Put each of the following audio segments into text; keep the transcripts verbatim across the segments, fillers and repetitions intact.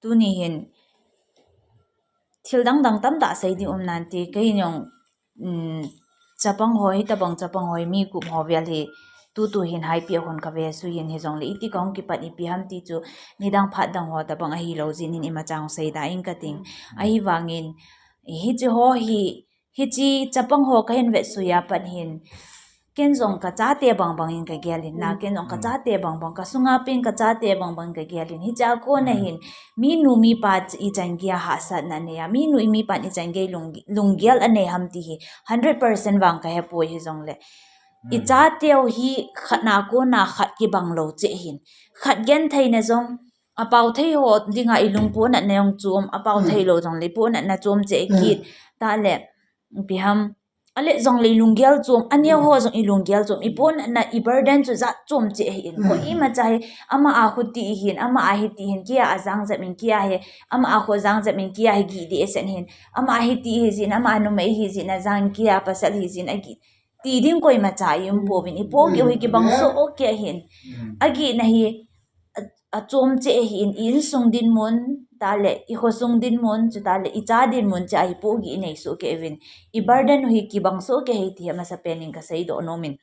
tuni hin thil dang dang tamtah sei ding um nante, kei jong, um, chapang ho, hitobang chapang ho, mi gup ho vel hi, tutu hin haipeh hon kave suh in, hijongle iti kahung kipat ipi ham ti chu, nidang phat dang ho tobang ahilou jeh in imacha sei da ing kating. Ahivangin, hiche ho hi, hiche chapang ho kahin vetsui a pat hin, ken jong kachate bang bang in kagel in na, ken jong kachate bang bang, kasunga pen kachate bang bang in kagel in. Hichea kona hin, minu mipa ichan gei a hahsatna anei a, minu mipan ichan gei lung, lunggel anei ham ti hi, hundred percent vang kahepoi hijongle. Ichateu hi khatna kona khat kibang lou cheh hin. Khat gentheina jong, apao thei ho dinga ilung pohnatna jong chom, apao theilou jongle ipohnatna chom cheh kit. Tale, ipi ham, ale jongle ilunggel chom, aneo ho jong ilunggel chom, ipohnatna, iburden chu jat chom cheh ahin. Koimacha hi, ama a khuti hin, ama a hiti hin, keia ajang jep in, keia hi, ama a khu jang jep in, keia hi gih deh asan hin, ama a hiti hijeh in, ama a numei hijeh in ajang, keia pasal hijeh in agih, ti ding koimacha ium pouvin, ipohgih u hi kibang soh kei ahin. Agihna hi, a, achom cheh ahin, i insung dinmun, tale, ikhosung dinmun, chutale, icha dinmun cheh a hi pohgih inei soh kei uvin, iburden u hi kibang soh kei ahi ti hi amasapen in kaseidoh nomin.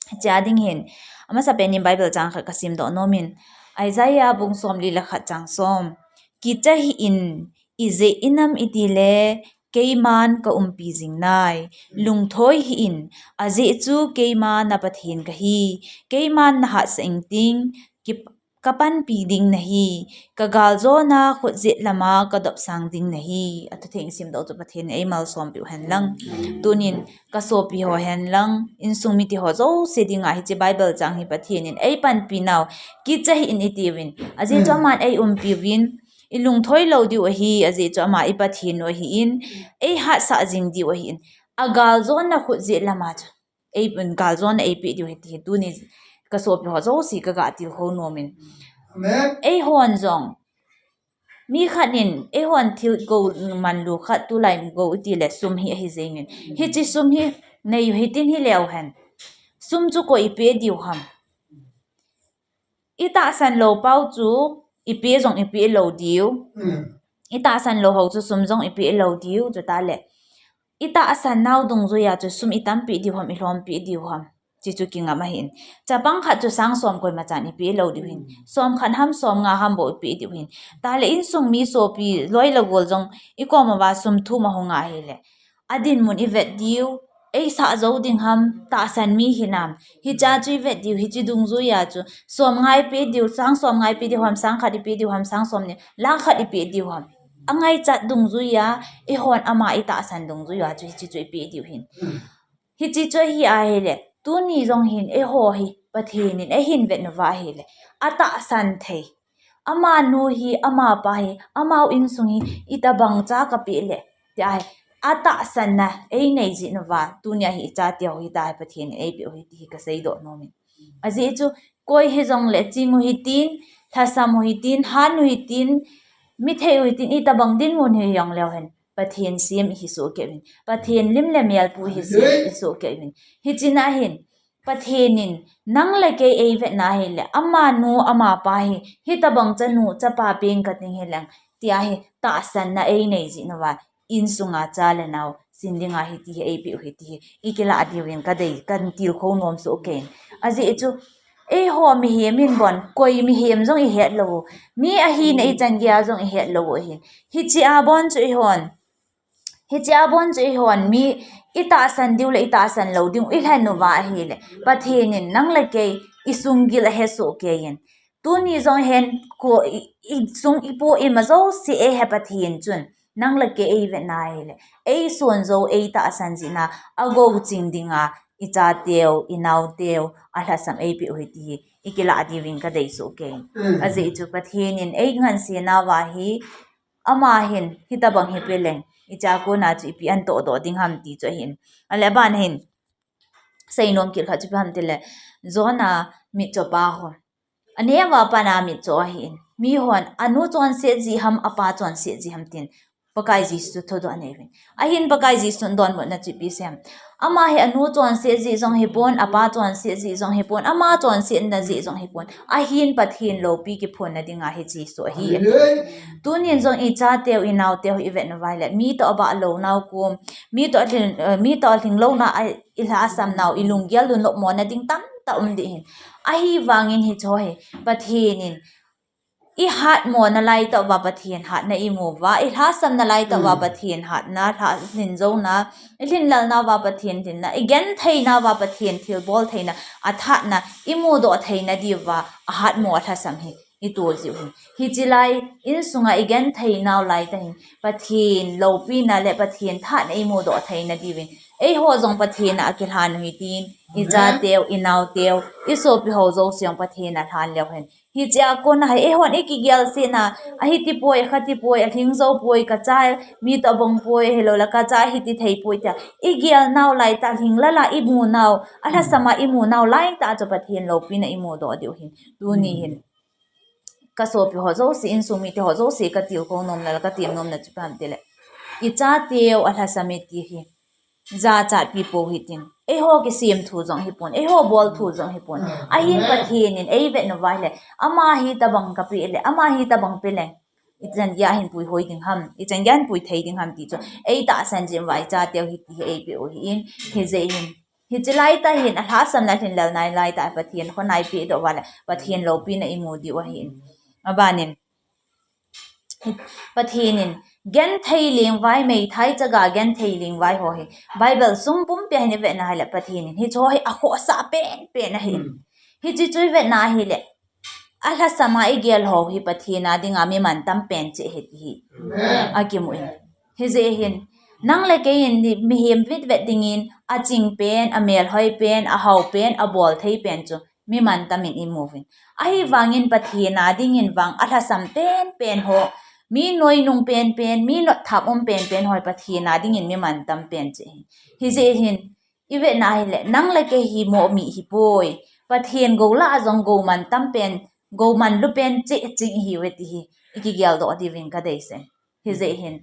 Hichea ding hin, amasapen in Bible chang khat kasimdoh nomin. Isaiah bung somli le khat chang som. Kicha hih in, ijeh inem itile, keiman kaumpi jing nai. Lungthoi hih in, ajeh chu keima na Pathen kahi. Keiman nahatsah ingting, ki, kapanpi ding nahi. Kagaljona khutjet lama kadopsang ding nahi. Athutheng simdoh chu Pathen in eimalsompeh u henlang. Tunin kasopi ho henlang, insung mite ho jouse dinga hiche Bible chang hi Pathen in eipanpi nau. Kicha hih in itiuvin, ajeh chu aman eiumpiuvin, ilungthoi lou diu ahi, ajeh chu ama i Pathen u ahin, eihatsah jing diu ahin, agaljona khutjet lama chu, ei, galjona eipeh diu ahi ti hi tuni kasopi ho jouse kaga tilkhou nomin. Eihon jong, mi khat in, eihon thil gou manlu khat tulai gou itile sum hi ahi jengin. Hiche sum hi neiu hitin hileu hen, sum chu koi ipeh diu ham? Itahsan lou pau chu ipeh jong ipeh lou diu. Itahsan lou ho chu sum jong ipeh lou diu, chutale, itahsan nau dungjuia chu sum itampeh diu ham, ilhompeh diu ham, ti chu kingam ahin. Chapang khat chu sang som koimachan ipeh lou diu hin, som khat ham, som nga ham bou ipeh diu hin. Tale insung mi sopi loi le gol jong ikom uva sum thum ahung ahile, adinmun ivet diu, eisah jou ding ham, tahsan mi hinam, hichea chu ivet diu, hiche dungjuia chu som nga ipeh diu, sang som nga ipeh diu ham, sang khat ipeh diu ham, sang somni, lakh khat ipeh diu ham, angaichat dungjuia, eihon ama itahsan dungjuia chu hiche chu ipeh diu hin. Hiche chu ahi ahile, tuni jong hin eiho hi Pathen in eihin vet uva ahile, atahsan thei, amanu hi, amapa hi, amau insung hi itobang cha kapeh le, tia hi, atahsanna einei jeh uva, tunia hi ichateu hitahi Pathen in eipeh u ahi ti hi kaseidoh nomin. Ajeh chu, koi hijongle, ching u hitin, lhasam u hitin, han u hitin, mithei u hitin, itobang dinmun hijongleu hen, Pathen sem ihi soh kei uvin, Pathen lim le mel pu hi sem ihi soh kei uvin. Hichea hin, Pathen in nang le kei eivetna ahile, amanu amapa hi, hitobang chanu chapa peng kading hileng, tia hi tahsanna einei jeh uva, insunga cha le nao sin dinga hiti hi eipeh u ahi ti hi ikilah diuvin kadei, katilkhou nom soh kei in. Ajeh chu, eiho mihem in bon, koi mihem jong ihet lou u, mi ahina ichan geia jong ihet lou u ahin. Hichea bon chu eihon, hichea bon chu eihon mi itahsan diu le itahsan lou ding u ilhen uva ahile, Pathen in nang le kei isunggil ahe soh kei in. Tuni jong hen, ko, i, isung ipo ima jouse eihe Pathen chun, nang le kei eivetna ahile, eisonjou, eitahsan jehna, agou ching dinga, ichateu, inaoteu, alhasam eipeh u ahi ti hi ikilah diuvin kadei soh kei in. Ajeh chu Pathen in eingansena uva hi, ama hin hitobang hi peleng, ichea kona chu ipi antohdoh ding ham ti chu ahin. Ale aban hin, seinom kit khat chu ipi ham tile, Jonah mitchopa ho, aneo a pat a mitcho ahin. Mihon anu chonset jeh ham, apa chonset jeh ham tin, Pakai Jesu thudoh anei uvin. Ahin Pakai Jesu donbutna chu ipi asei em? Ama hi anu chonset jeh jong hipon, apa chonset jeh jong hipon, ama chonsetna jeh jong hipon. Ahin Pathen loupi kiphonna dinga hi Jesu ahi. Amen. Tunin jong ichateu, inaoteu hi ivet uva ahile, mi toh abah lounau kom, mi toh alhing, eh, mi toh alhing louna a ilhahsam nau, ilunggel lungnopmona ding tamtah um ding ahin. Ahivangin hicheho hi Pathen in ihatmona laitah uva Pathen hatna imu uva, ilhahsamna laitah uva Pathen hatna, lha lhinjouna, ilhinlelna uva Pathen lhinna, igentheina uva Pathen thilbol theina, athatna imudoh theina diuva ahatmo alhasam hi ito jiu ahin. Hiche lai insunga igentheinau laitah hin Pathen loupina le Pathen thahatna imudoh theina diuvin, eiho jong Pathen a akilhan u hitin, ichateu, inaoteu, isopiho jouse jong Pathen a lhan leu hen. Hichea kona hi eihon ikigelsetna, ahitipoi, akhatipoi, alhingjopoi, kacha mi toh abongpoi, ahiloule kacha hiti theipoi tia igelnau laitah, alhinglel a imunau, alhasam a imunau laitah chu Pathen loupina imudoh diu ahin. Tuni hin kasopiho jouse, insung miteho jouse katilkhou nomna le katem nomna chu ipi ham itile, ichateu alhasam e ti hi jachatpi pou hitin. Eiho kisemthu jong hipon, eiho bolthu jong hipon. Ahin Pathen in eivet uva ahile, ama hitobang kapeh le, ama hitobang peleng, ichan geiya hin puihoi ding ham, ichan geiya hin puithei ding ham ti chu eitahsan jing uva ichateu hiti hi eipeh u ahin. Hijeh hin, hiche laitah hin alhahsamna, alhinlelna laitah Pathen khonai pehdoh uva le Pathen loupina imu diu ahin. Abanin Pathen in genthei lengvai, meithai chaga genthei lengvai ho hi Bible sung pumpia hin ivetna ahile, Pathen in hicheho hi akhohsah penpen ahi. Hiche chu ivetna ahile, alhasam a igel ho hi Pathen a dinga mi mantam pen cheh ahi ti hi akimun. Hijeh hin, nang le kei in mihem vetvet dingin aching pen, amelhoi pen, ahao pen, abolthei pen chu mi mantam in imuvin. Ahivangin Pathen a dingin vang alhasam penpen ho, mi noinung penpen, mi notthap um penpen ho hi Pathen a dingin mi mantam pen cheh ahi. Hijeh hin, ivetna ahile, nang le kei hi moh mi hipoi. Pathen gou lah a jong gou mantam pen, gou manlu pen cheh ching ihiuve ti hi ikigeldoh diuvin kadeisah e. Hijeh hin,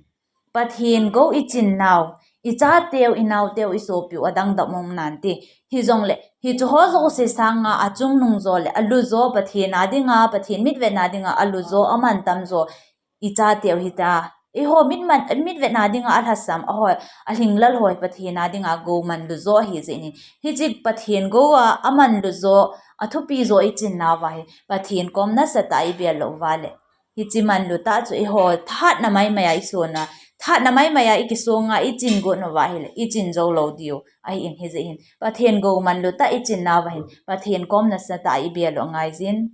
Pathen gou ichinnau, ichateu, inaoteu, isopiu adang dang um nante. Hijongle hicheho jouse sanga achungnung jo le alu jo, Pathen a dinga, Pathen mitvetna dinga alu jo, amantam jo ichateu hita. Eiho mitman, mitvetna dinga alhasam, ahoi, alhinglel ho hi Pathen a dinga gou manlu jo ahijeh in, hiche Pathen gou a amanlu jo, athupi jo ichinnauva hi Pathen kom nasatah a ibel lou uva le, hiche manlu tah chu eiho thahatna maimai a isona, thahatna maimai a ikisonga ichin got uva ahile ichin jou lou diu ahin. Hijeh hin, Pathen gou manlu tah ichinnauva hin Pathen kom nasatah a ibel u angaijin.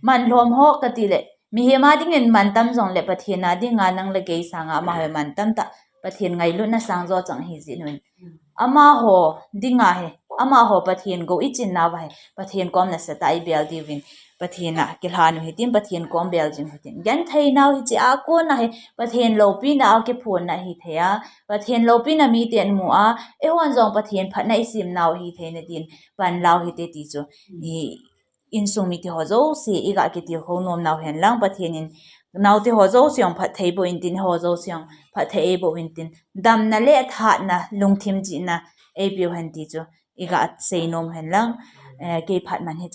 Manlhom ho katile, mihem a dingin mantam jongle Pathen a dinga nang le kei sanga amaho hi mantam tah, Pathen ngailutna sang jo chang ahijeh un, amaho dinga hi, amaho Pathen gou ichinnauva hi Pathen kom nasatah a ibel diuvin Pathen a kilhan u hitin, Pathen kom bel jing u hitin. Gentheinau hichea kona hi Pathen loupina a kiphonna ahithei a, Pathen loupina miten mu a, eihon jong Pathen phatna isemnau ahitheina din panlau hite ti chu, i insung miteho jouse iga kitilkhou nomnau hen lang, Pathen in naoteho jouse jong phatthei boh intin, eiho jouse jong phatthei eiboh intin, damna le thahatna, lungthim jihna eipeu hen ti chu iga seinom hen lang, eh, kei phat man hi